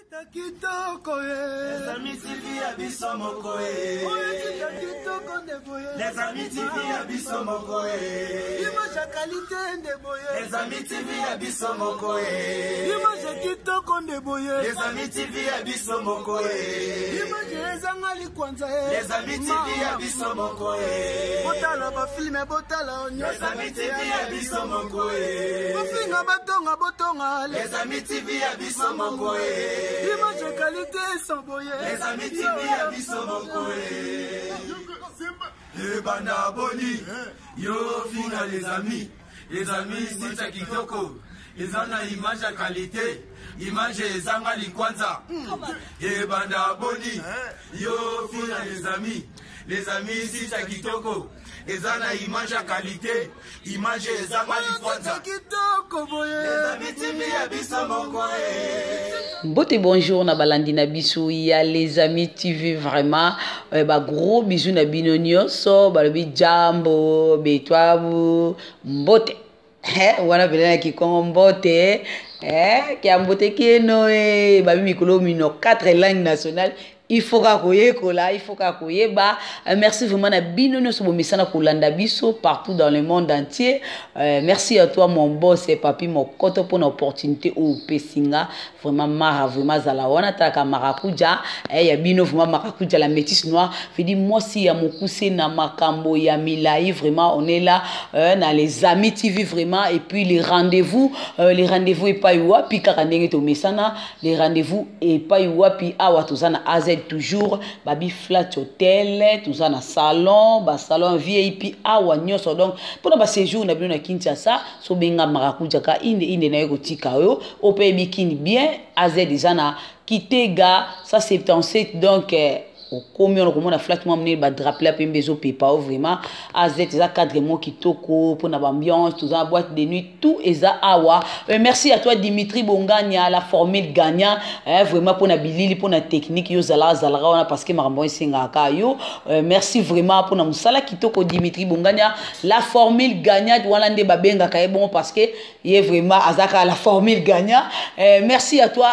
Kitoko ye. Les amis TV ya biso moko ye. Oyo tika kitoko nde boye. Les amis TV ya biso moko ye. Image ya qualité nde boye. Les amis TV ya biso moko ye. Image ya kitoko nde boye. Les amis TV ya biso moko ye. Image ezanga likwanza ye. Les amis TV ya biso moko ye. Botala ba filme botala nyonso. Les amis TV ya biso moko ye. Bofinga batonga botonga. Les amis TV ya biso moko ye. Image ya qualité sans boye. Les amis TV ya biso moko ye. Ebanda boni yo finga les amis. Les amis sita kitoko. Eza na image ya qualité. Image ezanga likwanza. Ebanda boni yo finga les amis. Les amis sita kitoko. Eza na image ya qualité. Image ezanga likwanza. Kitoko boye. Les amis TV ya biso moko ye. Mbote bonjour na balandi na biso ya les amis TV vraiment ba gros bisous na bino nyonso balobi jambo betwabu mbote wana pele na kikongo mbote kia mbote kieno babi mikolo mino 4 langues nationales. Il faut kaka koyekola, il faut kaka koyeba. Merci vraiment na bino nyonso bomesana kolanda biso partout dans le monde entier. Merci à toi mon boss et papi mokoto pour l'opportunité oyo opesinga. Vraiment mara vraiment zala wana talaka marakuja. Ya bino vraiment marakuja la métisse noire. Fait dit moi si ya mokuse na makambo ya milai vraiment on est là na les amis TV vraiment et puis les rendez-vous epai wapi kaka ndenge tomesana les rendez-vous epai wapi awa toza na AZ toujours babi flat hotel toza na salon ba salon VIP awa nyonso donc mpona ba séjour na bino na Kinshasa so benga marakuja ka inde inde na yo kotika oyo ope bikini bien AZ eza na Kitega 177 donc okomi wana komona flat mwa monene badrape la pembe ezopepa o vraiment AZ eza cadre moko kitoko mpona baambiance toza na boîte de nuit tout eza awa. Merci à toi Dimitri Bongania la formule gagnant vraiment mpona bilili mpona technique yo zalaka zalaka wana parce que makambo esengaka yo. Merci vraiment mpona mosala kitoko Dimitri Bongania la formule gagnant wana nde babengaka ye bongo parce que ye vraiment azaka la formule gagnant. Merci à toi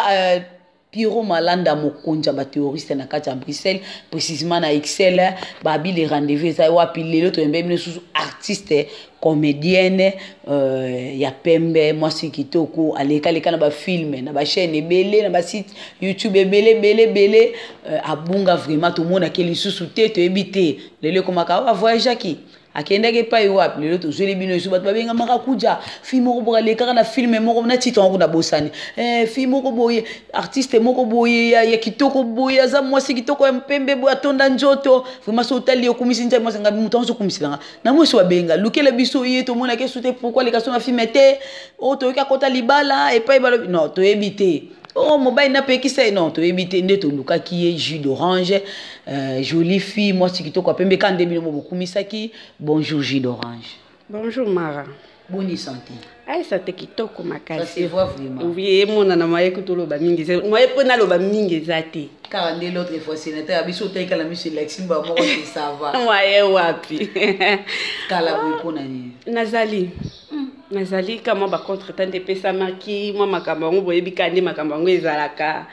Pierrot Malanda mokonzi ya baterroriste na kati ya Bruxelles précisément na Excel babi les rendez-vous eza wapi lelo toyembe bino susu artiste comédienne ya pembe mwasi kitoko aleka leka na ba film na ba chaîne ebele na ba site YouTube ebele ebele ebele abunga vraiment tomonaki lisusu te toyebi te lelo ekomaka awa voyageaki akendaki epai wapi lelo tozweli bino esu bato babengamaka kuja fille moko boye alekaka na filme moko na titre yango nabosani fille moko boye artiste moko boye ya kitoko boye aza mwasi kitoko ya mpembe boye atonda nzoto vraiment so otali okumisi nzambe mwasi ngabi moto anso okumiselanga na mwasi wabenga lukela biso ye tomonaki esu te pourquoi aleka so na filme te oyo toyoki akota libala epai balobi non toyebi te oh mobali napekisa ye non toyebi te nde tolukaki ye jus d'orange jolie fille mwasi kitoko apembe ka nde bino mo bokumisaki. Bonjour jus d'orange. Bonjour Mara. Boni santé. Ay santé kitoko makasi. Ça se voit vraiment. Oui, mona na maye kutoloba mingi. Moye po naloba mingi eza te. Kaka nde l'autre fois sénateur biso otayika na miso elakisi mba moko te ça va. Moye wapi. Kala boye po na nini? Nazali. Nazali ka mwa ba contretemps nde epesamaki mwa makambo yango boyebi ka nde makambo yango ezalaka.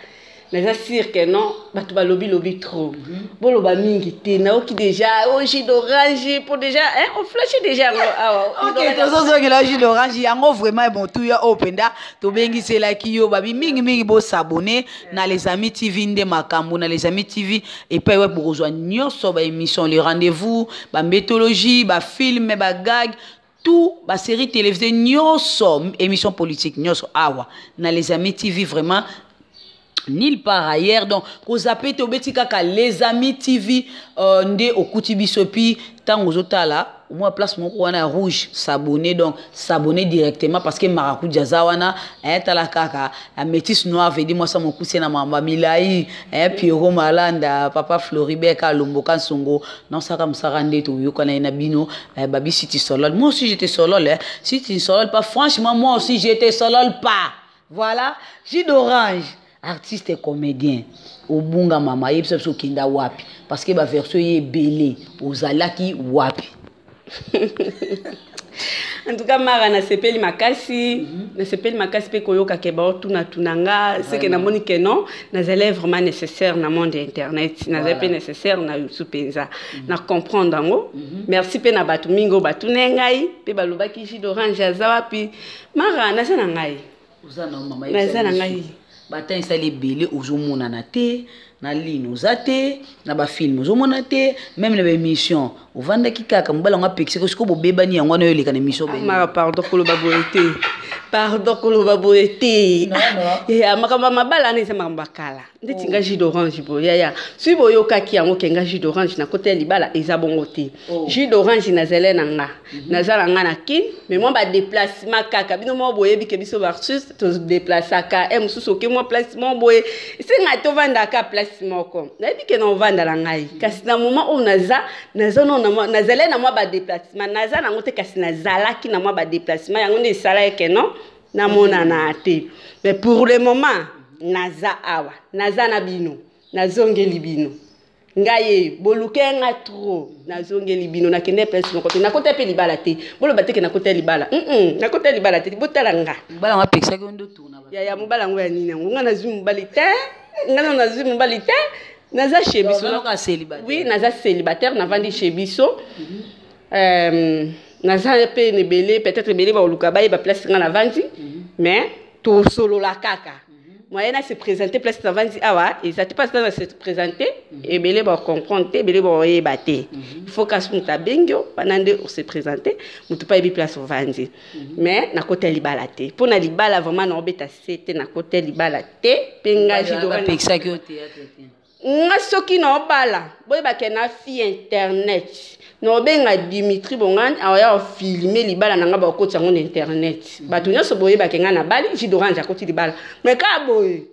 Naza sûr que non bato balobi lobi trop. Boloba mingi te naoki déjà oh jus d'orange pour déjà hein on flash déjà yango awa. OK tozozongela jus d'orange yango vraiment bon tuya oyo mpenza tobengiselaki yo babi mingi mingi bosabone na les amis TV nde makambo na les amis TV epai wapi bokozwa nyonso ba émission les rendez-vous ba mythologie ba film ba gag tout ba série télévisée nyonso émission politique nyonso awa na les amis TV vraiment nulle part ailleurs. Donc kozape te obeti kaka les amis TV nde okuti biso puis ntango ozotala moi place moko wana rouge s'abonner donc s'abonner directement parce que marakuja aza wana tala kaka la métisse noire veut dire moi ça mokusi na mamba milai Pierrot Malanda papa Floribert Kalombo Kansongo non saka musaka nde toyokana na bino babi si tu solol moi aussi j'étais solol hein. Si tu ne solol pas franchement moi aussi j'étais solol pas. Voilà jus d'orange artiste et comédien obunga mama yebisa biso okenda wapi parce que ba version ye ebele ozalaki wapi. En tout cas, Mara, nasepeli makasi. Nasepeli makasi mpe koyoka ke baotunatuna nga seke namoni ke non, nazali vraiment nécessaire na monde ya internet, nazali mpe nécessaire na YouTube mpenza. Na comprendre yango. Merci mpe na bato mingi oyo batuna ngai mpe balobaki: "Jus d'orange aza wapi?" Mara, naza na ngai. Oza na mama. Naza na ngai. Batan esali ebele, ozomonana te na ligne, oza te na bafilm, ozomona te même na baémission. Ovandaki kaka, mobali yango apekisaki, sikoyo bobebani, yango wana oyo eleka na émission. Mara, pardon, koloba boye te, pardon, koloba boye te. Ya makambo ya mabala wana eza makambo ya kala. Ndeti nga jus d'orange boye, yaya, soki boyokaki yango ke nga jus d'orange na kota ya libala, eza bongo te. Jus d'orange nazali na nga, naza na nga na Kine, mais mwa badéplacement kaka, bino moko boyebi ke biso baartiste todéplaçaka. E mosusu oke mwa place moko boye, esenga tovandaka place moko. Nayebi ke na ovanda na ngai, kasi na moment oyo naza no nazali na mwa badéplacement, naza nango te, kasi nazalaki na mwa badéplacement, yango nde esala eke non, namonana te. Mais pour le moment naza awa, naza na bino, nazongeli bino. Ngai ye boluke nga trop, nazongeli bino. Nakende place moko te, nakota mpe libala te. Boloba te ke nakota libala. Nakota libala te, botala nga. Mobali yango apekisaki yo nde otuna? Yaya, mobali yango ya nini yango? Nga nazwi mobali te, nga nano nazwi mobali te, naza chez biso. Oui, naza célibataire, navandi chez biso. Naza mpe na ebele, peut-être ebele baoluka bayeba place nga navandi, mais tosolola kaka. Moyen na se présenter place navandi awa eza te, parce na se présenter, ebele bacomprendre te, ebele baoyeba te. Il faut kasi moto abengi yo wana nde ose présenter, moto mpo ayebi place ovandi. Mais nakota libala te. Mpo na libala, vraiment naobeta se te, nakota libala te. Mpe nga Bapekisaki yo théâtre te? Nga soki naobala, boyebake na fi internet, naobenga Dimitri Bongani aoya ofilme libala na nga, bakoti yango na internet, bato nyonso boyebake nga na bali, jus d'orange akoti libala. Mais kaka boye,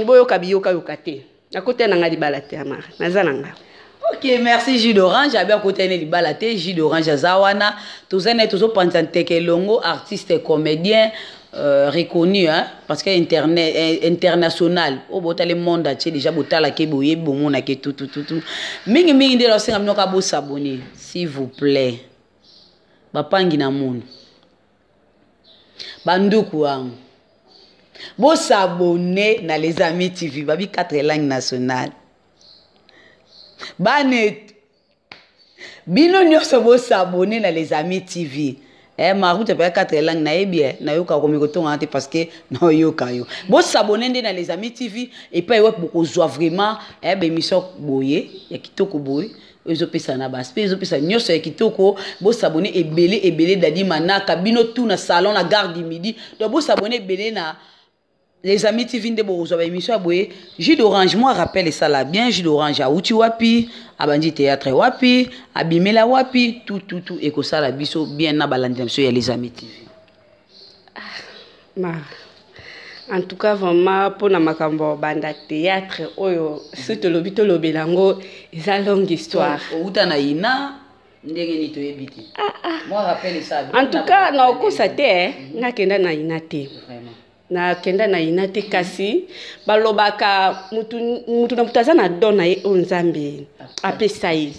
boyoka biyokayoka te, nakoti na nga libala te. Amara, naza na nga. Ok, merci. Jus d'orange abi akotani libala te. Jus d'orange aza wana, toza na ye, tozopanza nteke elongo, artiste comédien reconnu, hein, parce que internet international oyo botali monde atie déjà, botalaki, boyebi, bomonaki tutututu mingimingi. Nde naosenga bino ka bosabonner, s'il vous plaît. Bapangi na munu, banduku wangu, bosabonner na Les Amis TV, babi quatre langues nationales. Banetu bino nyonso, bosabonner na Les Amis TV. Maruta mpe quatre langue nayebi, nayoka komi kotongana te parce que naoyoka yo. Bosabonner nde na Les Amis TV, epai wapi bokozwa vraiment baémission boye ya kitoko boye, oyo ezopesa na basi mpe ezopesa nyonso ya kitoko. Bosabonner ebele ebele. Dadi Manaka, bino tu na salon na Gare du Midi, donc bosabonner ebele na Les Amis TV, nde bokozwa baémission ya boye. Jus d'orange, moi rappel esala bien. Jus d'orange awuti wapi? Abandi théâtre wapi? Abimela wapi? Tout tout tout ekosala biso bien na balandi na biso ya Les Amis TV. Ma, en tout cas vraiment, mpona makambo banda théâtre oyo, soki tolobi, tolobela yango, eza longue histoire. Outa na ina ndenge nini, toyebi te. Moi rappel esala. En tout cas naokosa te, nakenda na ina te. Vraiment. Nakenda na ina te, kasi balobaka mutu mutu na mutu aza na don na ye oyo Nzambe apesa ye.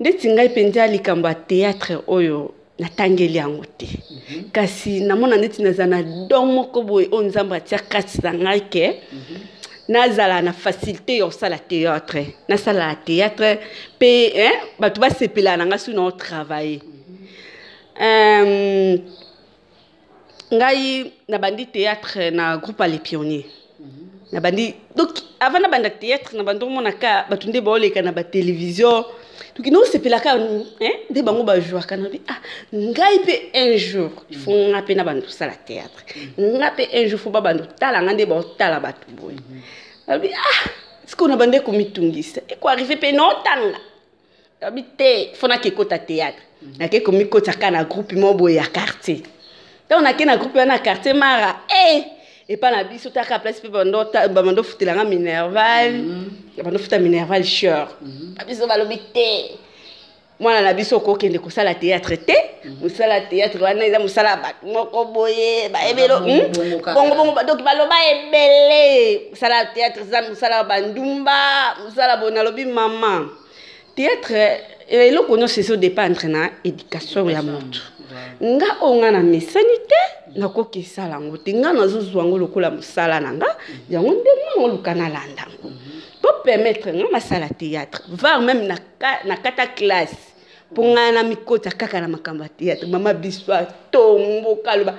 Ndeti ngai mpenza, likambo ya théâtre oyo natangeli yango te, kasi namona neti naza na don moko boye oyo Nzambe atia kati na ngai ke nazala na facilité ya kosala théâtre, nasala théâtre mpe bato basepela na ngai soki na otravaille. Ngai nabandi théâtre na groupe Les Pionniers. Nabandi, donc avant nabanda théâtre, nabandi omonaka bato nde baoleka na batélévision, donc nosepelaka nde bango bajouaka. Nabi: "Ah, ngai mpe un jour il faut nga mpe nabanda kosala théâtre, nga mpe un jour faut babanda kotala nga nde baotala bato boye." Nabi: "Ah, sikoyo nabandi komitungisa, ekoarrive mpe naotanga." Nabi te, faut nake kota théâtre. Nake komikota kaka na groupe moko boye ya quartier. Ntango nake na groupe wana ya quartier, mara epa na biso taka place mpe bando ofutelanga minerval, bando ofuta minerval cher. Babiso balobi te, mwana na biso okokende kosala théâtre te, mosala théâtre wana eza mosala ya bato moko boye bayebelo Bongo. Bongo bongo. Donc baloba ebele, mosala ya théâtre eza mosala ya bandumba, mosala boye. Nalobi: "Mama, théâtre Eloko nyonso ezodépendre na éducation ya motu. Nga oyo nga na mesani te, nakoki esala yango te. Nga nazozwa yango lokola mosala na nga, yango nde nga oluka nalanda yango po permettre nga nasala théâtre, voire même na kata classe, mpo ngai na mikota kaka na makambo ya théâtre. Mama biso atomboka, aloba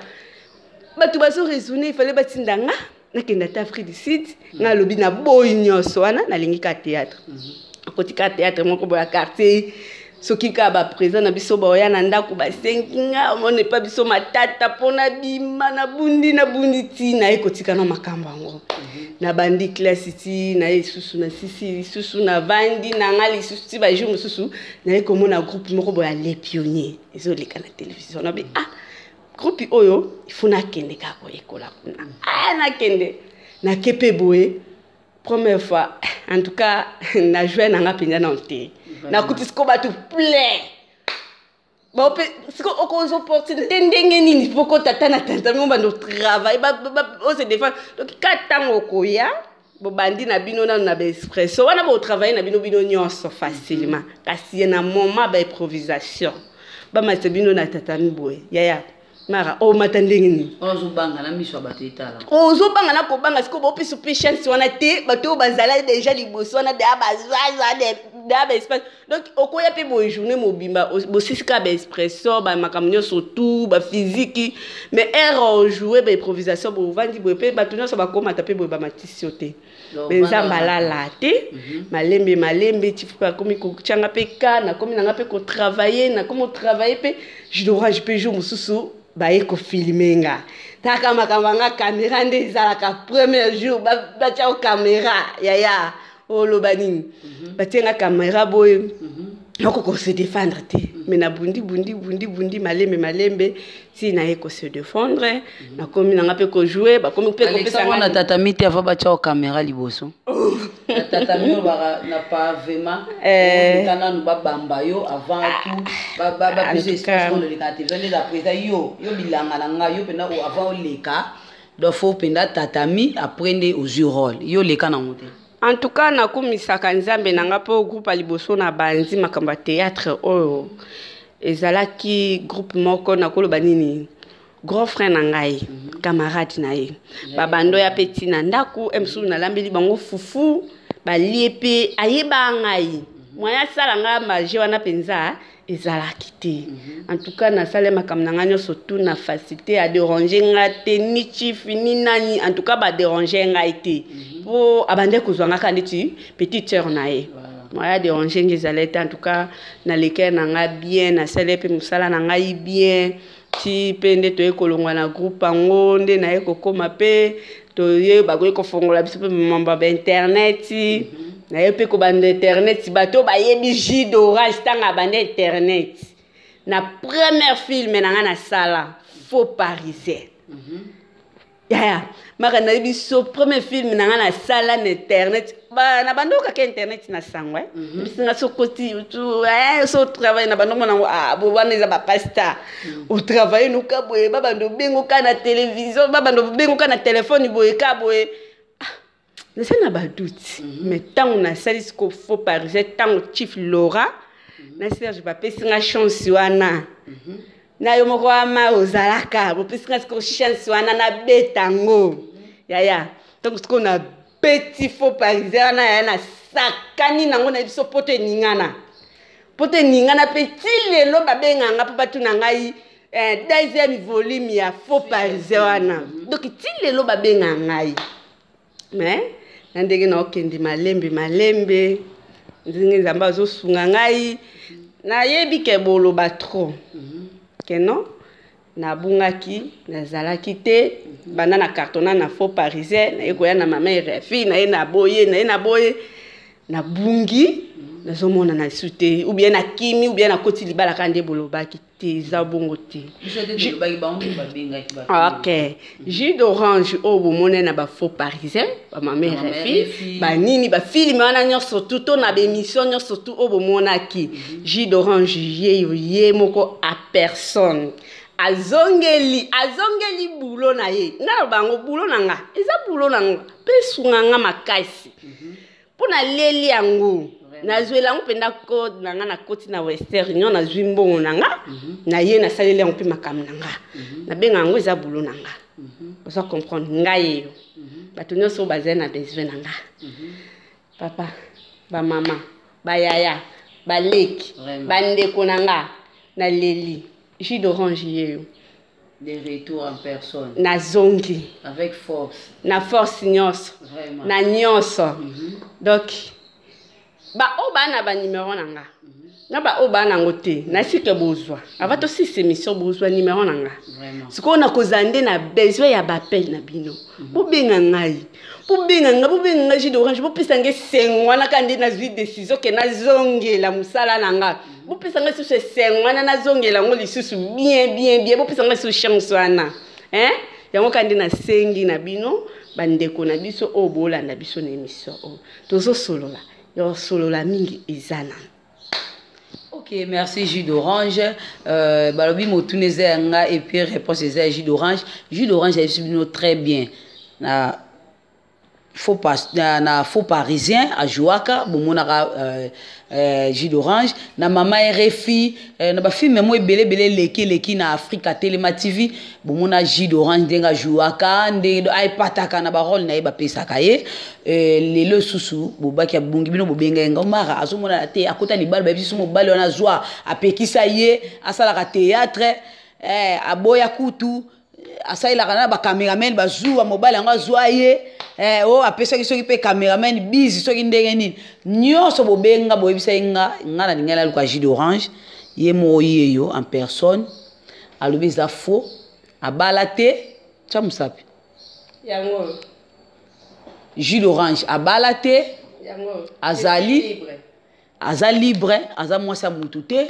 bato bazoraisonner, ifale batinda nga nakende ata Afrique du Sud. Nga alobi naboyi nyonso wana, nalingi ka théâtre. Akoti ka théâtre moko boya quartier. Soki kaka baprésident na biso baoya na ndako, basengi nga, omona epa biso matata mpona bima, nabundi, nabundi ti naye kotika na makambo yango. Nabandi classe ti naye lisusu na sisi, lisusu navandi na nga lisusu ti bajour mosusu naye komona groupe moko boya Les Pionniers ezoleka na télévision. Nabi: "Ah, groupe oyo, il faut nakende kaka koyekola kuna." Ah, nakende, nake mpe boye première fois. En tout cas, na joie na nga mpenza nano te. Nakuti siko bato plein baope. Siko okozwa opportunité ndenge nini po kotata na tata mo bando travail ose défendre? Donc ka ntango okoya, bobandi na bino nano na baexpression wana, botravaille na bino, bino nyonso facilement. Kasi na moment baimprovisation, bamatisa bino na tatami boye, yaya mara omata ndenge nini? Ozobanga na miso ya bato etala. Ozobanga na kobanga. Sikoyo bopesa mpe chance wana te. Bato oyo bazala déjà liboso wana deya bazwazwa deya baespace. Donc okoya mpe boye journée mobimba, bosisi kaka baexpression, bamakambo nyonso tout, baphysique, mais heure ojoue baimprovisation, bovandi boye mpe bato nyonso bakomata mpe boye, bamatisi yo te. Me Nzambe alala te. Malembe malembe ti mpe akomi kotianga mpe ka nakomi nanga mpe kotravaille, nakomi kotravaille mpe jus d'orange. Mpe jour mosusu baye kofilme nga, taka makambo yanga caméra nde ezalaka. Premier jour batia caméra, yaya oloba nini? Batie nga caméra boye, nakoka kose défendre te. Mais nabundi, bundi, bundi, bundi, malembe malembe ti naye kose défendre. Nakomi nanga mpe kojoue, bakomi mpe kopesa na tatami te. Avant batia caméra liboso na tatami oyo baka na pavement, oleka nanu, babamba yo avant tout, bapesa espace wana oleka na télévision. Nde eza président yo, yo bilanga na ngai yo mpenza. Avant oleka, donc faut mpenza tatami, après nde ozwi rôle. Yo oleka nango te. En tout cas, nakumisaka Nzambe na nga mpo groupe ya liboso na bandi makambo ya théâtre oyo ezalaki groupe moko, nakoloba nini, grand frère na ngai, camarade na ye, babando ya mpe ntina ndako e mosusu nalambeli bango fufu, balie mpe ayeba ngai. Moyen asala nga magie wana mpenza ezalaki te. En tout cas, nasala makambo na ngai nyonso tu na facilité, adérange nga te, ni chief ni nani. En tout cas, badérange ngai te mpo abandaki kozwa nga kaka neti petite sœur na ye. Moyen adérange nga ezala te. En tout cas, nalekei na nga bien, nasali mpe mosala na ngai bien ti mpe nde toye kolongwa na groupe yango, nde naye kokóma mpe toye bakoki kofongola biso mpe mambo ya bainternet. Naye mpe kobanda internet, bato bayebi jus d'orange ntango abanda internet na première film na ngai nasala, Faux Parisien. Yaya maka, nayebi so premier film na ngai nasala na internet, na bando kaka internet na sango bisinga. So okoti so travaille na bando monango bo wana eza bapasta, otravaille noka boye, babando obengoka na télévision, babando obengoka na telefone boye ka boye. Nasali na badoute, mais ntango nasali siko Faux Parisien, ntango chief Laura na Serge bapesi nga chance wana, na yo moko wama ozalaka, bopesi nga siko chance wana, nabeta yango yaya. Ntango sikoyo nabeti Faux Parisien wana, yaya, nasakani nango na biso poto eningana, poto eningana mpe ti lelo babenganga mpo batuna ngai deuxième volume ya Faux Parisien wana. Donc ti lelo babenga ngai. Mais na ndenge naokende malembe malembe, ndenge Nzambe azosunga ngai, nayebi ke boloba trop ke non, nabungaki, nazalaki te. Banda na cartonna na Faux Parisien, naye koya na mama RFI, naye na boye, naye na boye, nabungi, nazomona na lisu te, ou bien nakimi, ou bien nakoti libala kaka nde bolobaki te. Eza bongo te. Ok, jus d'orange oyo bomoni na bafaux Parisien, bamama RFI, banini, bafilme wana nyonso tu to na baémission nyonso tu oyo bomonaki, jus d'orange ye ye moko a personne azongeli, azongeli bulo na ye. Nga naloba yango, bulo na nga eza bulo na nga mpe esunga nga makasi mpo naleli yango. Nazwela yango mpenza code na nga, nakoti na Western Union, nazwi mbongo na nga, naye nasaleli yango mpe makambo na nga. Nabenga yango eza boulot na nga. Oza comprendre ngai eyo bato nyonso oyo bazali na besoin na nga, papa, bamama, bayaya, baleki, bandeko na nga, naleli jus d'orange yeyo. De retour en personne. Nazongi. Avec force. Na force nyonso. Na nyonso. Donc baoyo baa na banimero na nga na baoyo baa nango te, nasike bozwa avant tosisa émission, bozwa nimero na nga. Sikoyo nakozala nde na besoin ya baappel na bino. Bobenga ngai, bobenga ngai, bobenga ngai jus d'orange, bopesa ngai esengo wana kaka nde nazwi décision ke nazongela mosala na nga. Bopesa ngai lisusu esengo wana, nazongela yango lisusu bien bien bien. Bopesa ngai lisusu chance wana, hein? Yango kaka nde nasengi na bino, bandeko na biso oyo bolanda biso na émission oyo. Tozosolola ya solola mingi eza nano. Ok, merci jus d'orange. Balobi motuna eza ya nga et puis réponse eza ya jus d'orange. Jus d'orange ayebisi bino très bien na faux, pas, na faux parisien ajouaka, bomonaka jus d'orange na mama RFI, na bafilme mo ebele ebele eleki eleki na Afrika Telema TV. Bomona jus d'orange ndenge ajouaka, ndenge ayepataka na barole na ye bapesaka ye. Lelo susu bobaki abungi bino, bobenga ye nga Mara, azomonana te, akota libala, bayebi biso mobali wana azwa apekisa ye asalaka théâtre, aboya kutu asalelaka na bacameraman, bazuwa mobali yango azwa ye, oyo apesaki soki mpe cameraman bisi soki ndenge nini nyonso. Bobenga, boyebisa ye nga, nga na lingai naluka jus d'orange ye moko ye yo en personne. Alobi eza faux, abala te. Tya mosapi. Yango. Jus d'orange abala te. Yango. Azali aza libre, aza mwasi ya mutu te.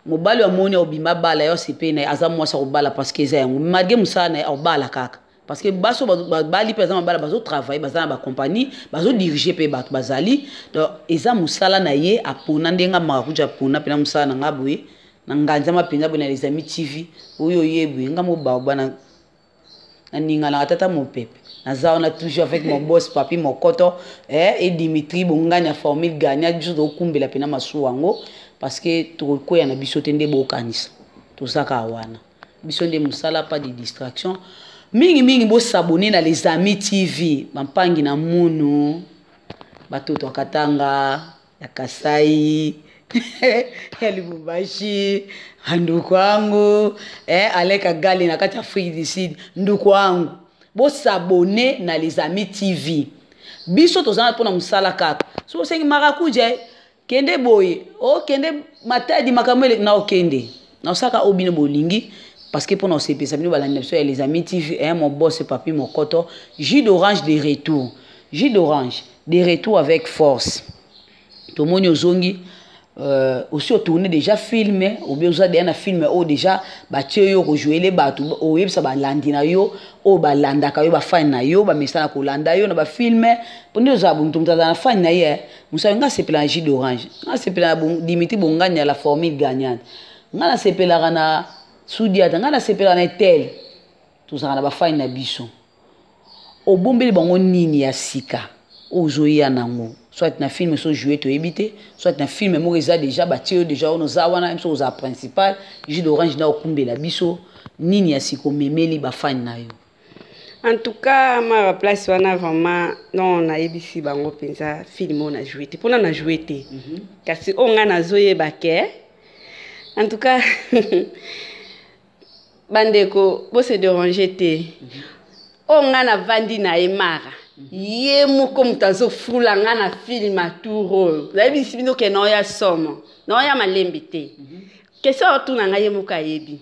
Mobali amoni obima bala ye, osepeli na ye, aza mwasi akobala parce que eza yango malgré mosala na ye akobala kaka, parce que baso bali mpe aza mabala, bazotravaille, baza na bacompagnie, bazodirige mpe bato bazali. Donc eza mosala na ye apona ndenge amaka kuja apona mpena mosala na nga boye na nganzama mpenza boye na Les Amis TV oyo oye boye nga mobaoba naninganaka tata mopepe. Naza wana toujours avec mon boss Papi Mokoto, et Dimitri Bongani ya formule gagnant. Biso tokumbela mpena masuwa yango parce que tokokwea na biso te nde bokanisa tozaka wana. Biso nde mosala, pas de distraction mingimingi. Bosabone na Les Amis TV, bampangi na munu, batoto ya Katanga, ya Kasai, ya Lubumbashi, banduku wangu, aleka gali na kati ya Afrique du Sud, nduku wangu, bosabone na Les Amis TV. Biso tozala mpona mosala kaka. So osengi marakuja, kende boye, okende Matadi, makambo ele na okende na osaka oyo bino bolingi parce que mpona osepesa bino balandi na biso ya Les Amis TV, mon boss Papi Mokoto. Jus d'orange de retour, jus d'orange de retour avec force. Tomoni ozongi, aussi otourne déjà film obi oza deya na film oyo déjà batie yo kojouele. Bato oyebisa balandi na yo oyo balandaka yo, bafani na yo bamesana kolanda yo na bafilme, mpo nde ozala moto, moto azala na fani na ye. Mosala nga asepela na jus d'orange, nga asepela na Dimitri Bongani ya la formule gagnante, nga nasepelaka na Sudiata, nga nasepelaka na etel. Tozalaka na bafani na biso. Obombeli bango nini ya sika oyo ozoya nango? Soit na film so joue, toyebi te, soit na film moko eza déjà batie yo déjà wana, oza wana so ozala principal. Jus d'orange na okumbela biso nini ya sika omemeli bafani na yo? En tout cas, ma place wana vraiment non, nayebisi bango mpenza film oyo najoue te, mpona najoue te. Kasi oyo ngai nazoyeba ke en tout cas bandeko bose dérange te. Oyo ngai navandi na ye Mara, ye moko moto azofula ngai na film atour oyo. Nayebisi bino ke naoya somo, naoya malembe te. Question otuna ngai, ye moko ayebi.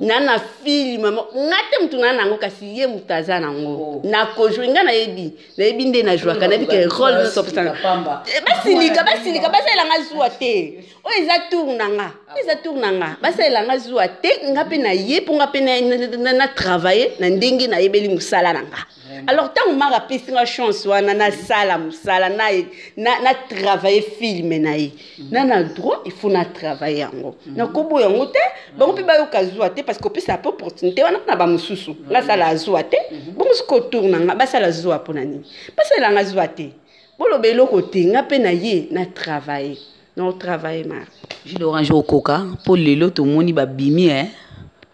Na film nga te, motu na nango, kasi ye moto aza nango. Nakozwe nga nayebi, nayebi nde nazwaka, nayebi ke rôle nyonso opesanga. Basilika, basilika, basalelanga zuwa te. Oyo eza tour na nga, oyo eza tour na nga, basalelanga zuwa te. Nga mpe na ye mpo nga mpe na travaille na ndenge nayebeli mosala na nga. Alors ntango Mara apesi nga chance wana nasala mosala na travaille film na ye, na droit il faut na travaille yango, nakoboya yango te. Bango mpe bayoka zuwa te parce que opesa mpe opportunité wana na bamosusu. Nga asala zuwa te. Bongo soki otour na nga basala zuwa, mpo na nini basalelanga zuwa te? Boloba eloko te, nga mpe na ye na travailler. Na travailler mara. Jus d'orange okoka mpo lelo tomoni babimi eh.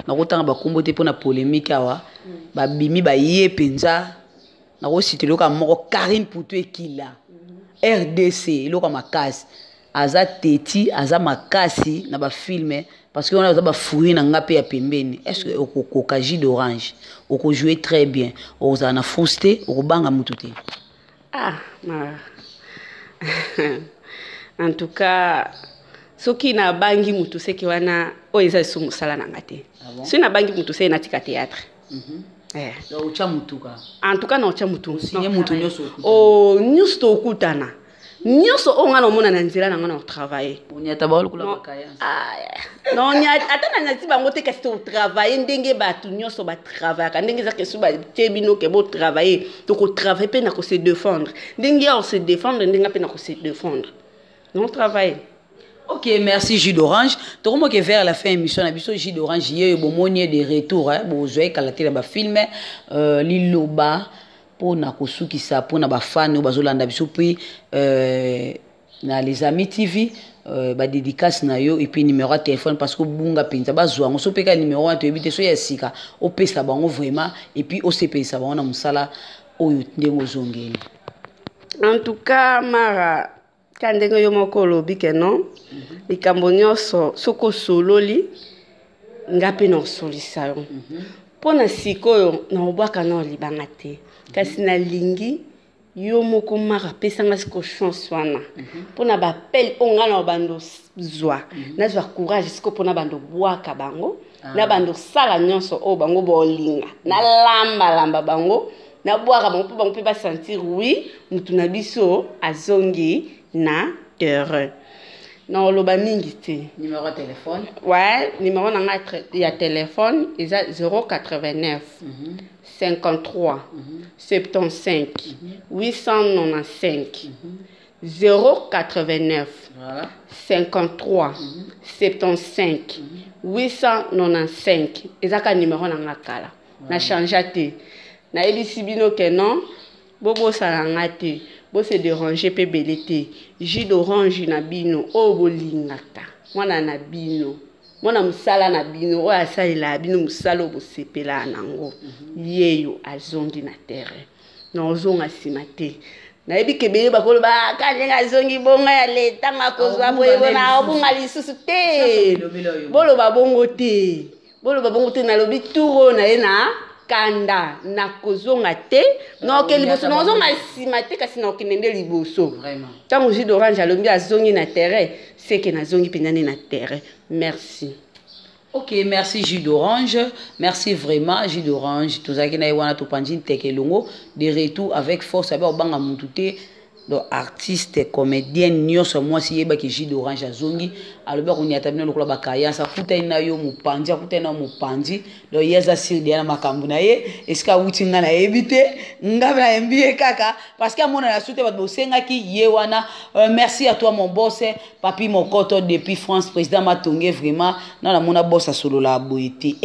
Nakotanga bakombo te mpo na polémique awa. Babimi baye mpenza. Nakosita eloko ya moko Karine Putu ekila. RDC eloko ya makasi. Aza teti, aza makasi na ba films parce que wana aza ba fruits na nga pe ya pembeni. Est-ce que okokoka jus d'orange? Oko jouer très bien. Okozala na frousse te, okobanga mutu te. Ah, ma. En tout cas, soki nabangi mutu seke wana oyo eza lisusu mosala na nga te. Ah bon? Soki nabangi mutu seke natika théâtre. Eh. Donc, otya mutuka. En tout cas, na otya mutu. Osinye mutu nyonso okutana. Oh, nyonso tokutana. Nyonso oyo nga naomona na nzela na nga na otravaille. Onyata bango lokola bakayanse. Ah, non, ata na nyati bango te, kasi totravaille ndenge bato nyonso batravaillaka, ndenge eza kesu batie bino ke botravaille, tokotravaille mpe na kose défendre. Ndenge ya kose défendre, ndenge mpe na kose défendre. Non, travaille. Ok, merci jus d'orange. Tokomo ke vers la fin émission na biso jus d'orange yeyo bomoni de retour hein, bozwa kala te na ba film liloba pona kosukisa pona ba fan oyo bazolanda biso puis na les amis TV ba dédicace na yo et puis numéro ya téléphone parce que bunga penza bazwa ngo so peka numéro wana toyebi te so ya sika opesa bango vraiment et puis osepelisa bango na mosala oyo ndenge ozongeli. En tout cas Mara, ka ndenge yo moko olobi ke non, likambo nyonso soki osololi nga mpe na osolisa yo. Mpo na sikoyo na obwaka na olibanga te, kasi nalingi yo moko Mara apesanga siko chance wana. Mpo na bapele oyo nga na bando zwa, nazwa courage siko mpo na bando bwaka bango, na bando sala nyonso oyo bango bolinga, nalambalamba bango, nabwaka bango mpo bango mpe basentir oui mutu na biso azongi na terrain. Na oloba mingi te. Numéro ya téléphone? Ouais, numéro na nga ya téléphone eza 089 53 75 895. 089 53 75 895. Ezaka numéro na nga kala. Na changea te. Nayebisi bino ke non, bobosana nga te, bose déranger pe bele te. Jus d'orange na bino oyo bolingaka, mwana na bino, mwana mosala na bino oyo asalela bino mosala oyo bosepela nango. Yeyo azongi na terrain. Na ozonga nsima te. Nayebi ke ebele bakoloba, ah, ka ndenge azongi bonga ya leta, nga kozwa boye boye, na obunga lisusu te. Boloba bongo te. Boloba bongo te, nalobi tour oyo na ye na kanda, na kozonga te, na okende liboso, na ozonga nsima te, kasi na okende nde liboso. Vraiment. Ntango jus d'orange alobi azongi na terrain, c'est que nazongi mpenza nde na terrain. Merci. Ok, merci jus d'orange. Merci vraiment jus d'orange. Tozalaki na ye wana topanzi nteke elongo de retour avec force abe obanga mutu te. Donc artiste comédien nyonso mwasi yebaki jus d'orange azongi alobi akonyata bino lokola bakayansa akutani na yo mopanzi, akutani na yo mopanzi. Donc ye aza sur deya na makambo na ye, esika awuti nga nayebi te, nga nayembi ye kaka parce que amona na su te bato bosengaki ye wana. Merci à toi mon boss Papi Mokoto depuis France, président Matonge vraiment na namona boss asolola boye te.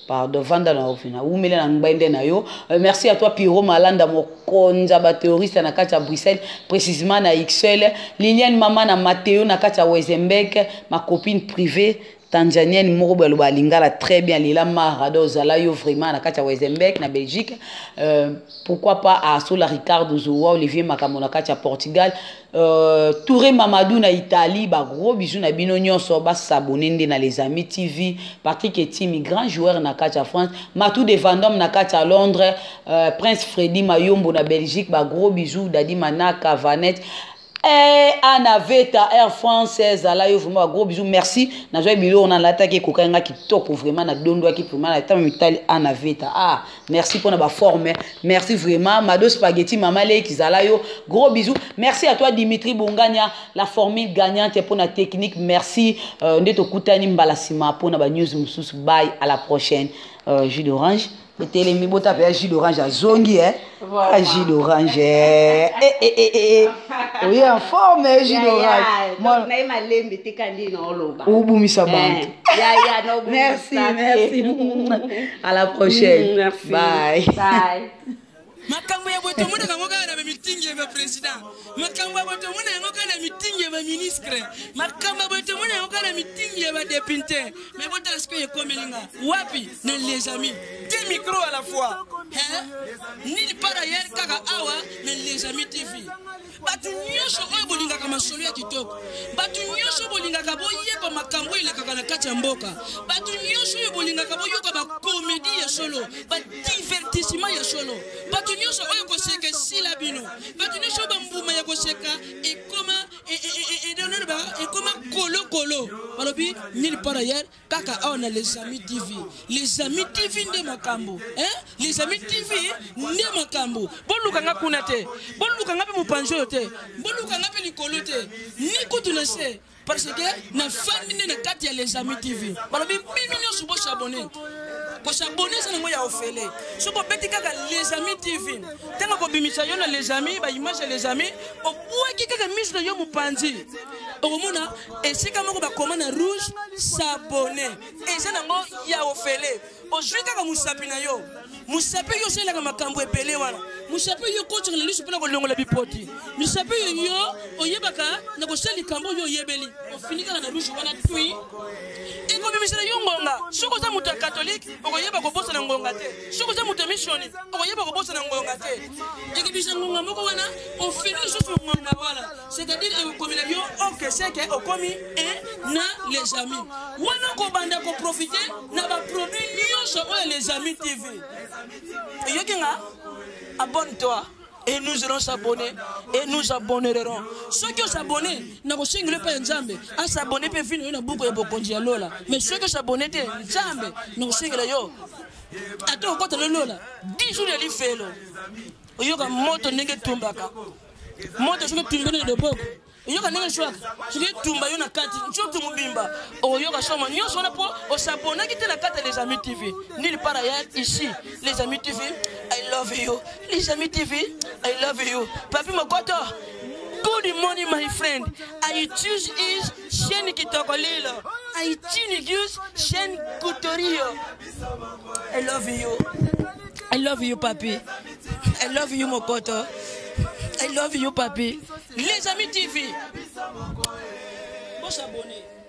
Pardon, vanda na ofina, umele na ngbende na yo. Merci à toi Piro Malanda mokonza ba terroriste na kati ya Bruxelles, précisément na XL. Liliane mama na Matteo na kati ya Wezenbeek, ma copine privée tanzanienne moko boye aloba lingala très bien, Lila Mara do zala yo vraiment na kati ya Wezenbeek na Belgique. Pourquoi pas à Sola Ricardo Zoua, Olivier Makambo na kati ya Portugal. Touré Mamadou na Italie, ba gros bisous na bino nyonso, ba s'abonner nde na les amis TV. Patrick Etimi, grand joueur na kati ya France, Matou de Vendôme na kati ya Londres, Prince Freddy Mayombo na Belgique, ba gros bisous Dadi Manaka, Vanette. Anna Veta, Air France, Zala yo vraiment gros bisous, merci. Na joie bilo on a l'attaque koka nga kitoko vraiment na dondo ki vraiment na tama mitali Anna Veta. Ah, merci pour na ba forme. Merci vraiment Mado Spaghetti Mama Leki Zala yo gros bisous. Merci à toi Dimitri Bongania, la formule gagnante pour na technique. Merci. Ndeto kutani mbala sima pour na ba news mususu. Bye, à la prochaine. Jus d'orange. Télé mi bota pe jus d'orange à zongi hein. Voilà. Ah, jus d'orange. Eh, eh, eh, eh, eh. Oui, en forme, eh, jus Ya, d'orange. ya. Moi, Donc, na ye malembe te kandi na oloba. Obumisa Eh, bantu. ya, ya, na obumisa Merci, te. merci. À la prochaine. Merci. Bye. Bye. Makambo ya boye tomonaka yango kaka na ba meeting. ya baprésident. Makambo ya boye tomona yango kaka na mitingi ya baministre, makambo ya boye tomona yango kaka na mitingi ya badepute. Mais botala sikoyo ekomeli nga wapi na Les Amis, deux micro à la fois, hein? Nini par ailleurs kaka awa na Les Amis TV. Bato nyonso oyo bolingaka masolo ya kitoko, bato nyonso bolingaka boyeba makambo oyo elekaka na kati ya mboka, bato nyonso oyo bolingaka boyoka bakomedi ya solo, badivertissement ya solo, bato nyonso oyo koseka esila bino, bato nyonso oyo bambuma ya koseka ekoma ekoma kolokolo, balobi nulle part ailleurs kaka awa na Les Amis TV. Les Amis TV nde makambo, hein? Les Amis TV nde makambo. Boluka nga kuna te, boluka nga mpe mopanzi oyo te, boluka nga mpe likolo te, ni kutu na se, parce que nafandi nde na kati ya Les Amis TV. Balobi bino nyonso bosabone. Kosabone eza nango ya ofele. Soki obeti kaka Les Amis TV, ntango kobimisa yo na Les Amis, baimage ya Les Amis, obwaki kaka miso na yo mopanzi, okomona esika moko bakoma na rouge "s'abonner". Eza nango ya ofele. Ozwi kaka mosapi na yo, mosapi yo osalelaka makambo ebele wana, mosapi yo okotisaka na liso mpona kolongola bipoti, mosapi oyo yo oyebaka na kosala likambo oyo oyebeli, ofini kaka na rouge wana, tui, ekobimisela yo ngonga. Soki oza moto ya katolike, okoyeba kobosana ngonga te. Soki oza moto ya misioni, okoyeba kobosana ngonga te. Ekebisa ngonga moko wana, ofini lisusu ngonga wana, c'est-à-dire ekokomela yo ok seke okomi e na Les Amis wana, kobanda koprofite na baproduit nyonso oyo Les Amis TV. Eyoki nga, abonne toi et nous allons s'abonner et nous abonnerons. Soki osabonne, nakosengela epai ya Nzambe asabonne mpe vino yo na buku ya bokonzi ya lola. Mais soki osabonne te, Nzambe nakosengela yo ata okota na lola 10 jours ya lifelo, oyoka moto ndenge etumbaka. Moto soki etumbi na loboko, oyoka ndenge swaka. Soki etumba yo na kati nzoto mobimba, okoyoka soma nyonso wana mpo osabonaki te na kati ya Les Amis TV. Nulle part ailleurs, ici Les Amis TV. I love you, Les Amis TV, I love you. Papi Mokoto, good morning, my friend. I choose is chaîne kitoko lilo, I choose chaîne kutorio. I love you, I love you, papi. I love you, Mokoto. I love you, papi. Les Amis TV, bosabonner.